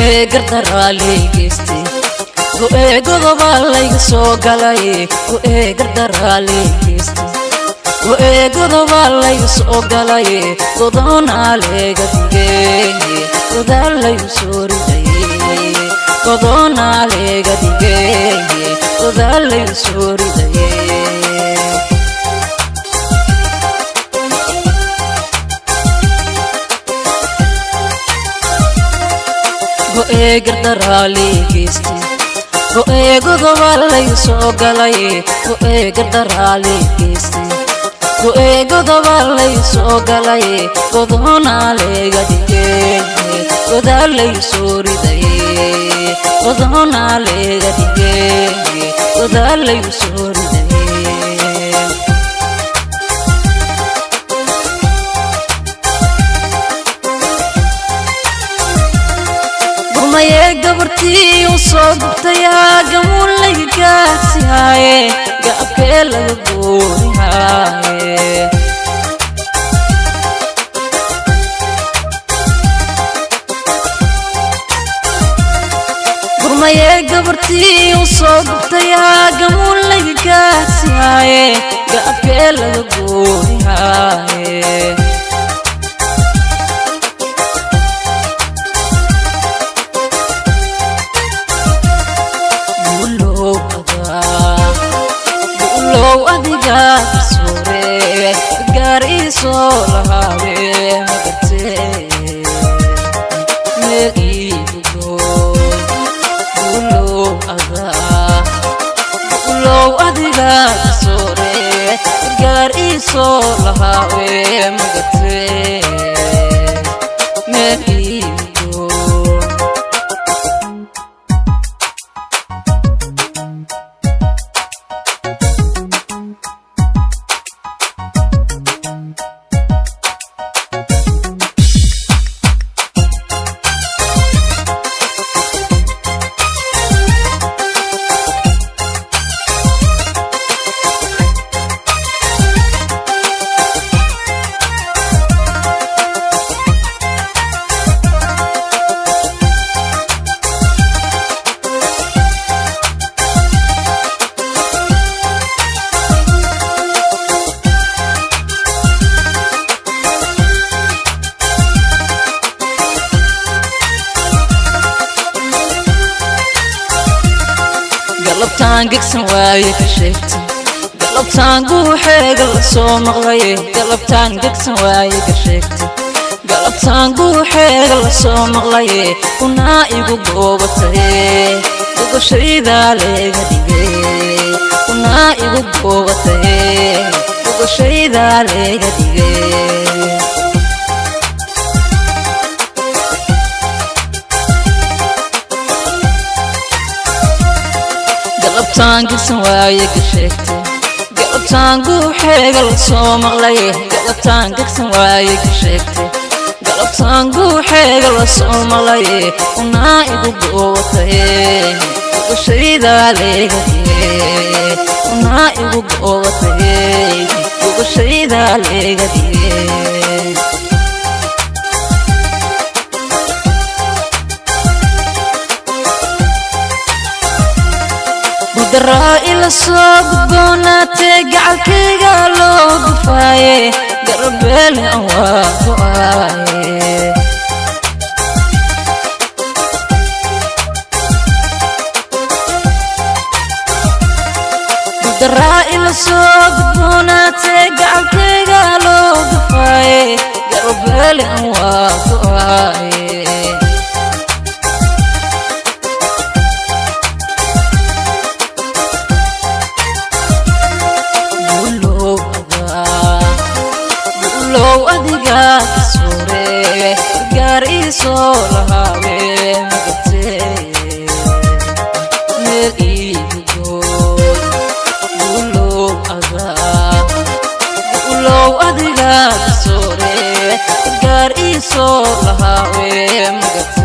Go'ee gardaraaligeyste, go'ee godobaa layga soo galay. Go'ee gardaraaligeyste, go'ee godobaa layga soo galay. Godoonaa leega digey, godaa layu soo ridaye. Godoonaa leega digey, godaa layu soo ridaye. Go'ee gardaraaligeyste, go'ee godobaa layga soo galay. Go'ee gardaraaligeyste, go'ee godobaa layga soo galay. Godoonaa leega dhigey, godaa layu soo ridaye. Godoonaa leega dhigey, godaa layu soo ridaye. Gurmayee gabartii u soo gubtayaa, gamuun laga gaasihaaye, gaabkee laga guurihaaye. Gurmayee gabartii u soo gubtayaa, gamuun laga gaasihaaye, gaabkee laga guurihaaye. Guulow adiga garsoore, gaar ii soo lahaawe magartee, meel iigu gooy. Guulow adaa, guulow adiga garsoore, gaar ii soo lahaawe magartee, meel iigu gooy. Galabtaan gegsan waaye ka sheegtay, galabtaan guuxeega la soo maqlay. Galabtaan gegsan waaye ka sheegtay, galabtaan guuxeega la soo maqlay. Kunaa igu goobatay, gogoshaydaa leega dhigay. Kunaa igu goobatay, gogoshaydaa leega dhigay. Galabtaan gegsan waaye ka sheegtay, galabtaan guuxeega la soo maqlay. Galabtaan gegsan waaye ka sheegtay, galabtaan guuxeega la soo maqlay. Kunaa igu goobatay, gogoshaydaa leega dhigay. Kunaa igu goobatay, gogoshaydaa leega dhigay. Gudaraa ila soo gudboonaatee, gacalkayga loo gufaaye, garabeele aan waa go'aaye. Gudaraa ila soo gudboonaatee, gacalkayga loo gufaaye, garabeele aan waa go'aaye. Guulow adaa, guulow adiga garsoore, gaar ii soo lahaawe magartee, meel iigu gooy. Guulow adaa, guulow adiga garsoore, gaar ii soo lahaawe magartee.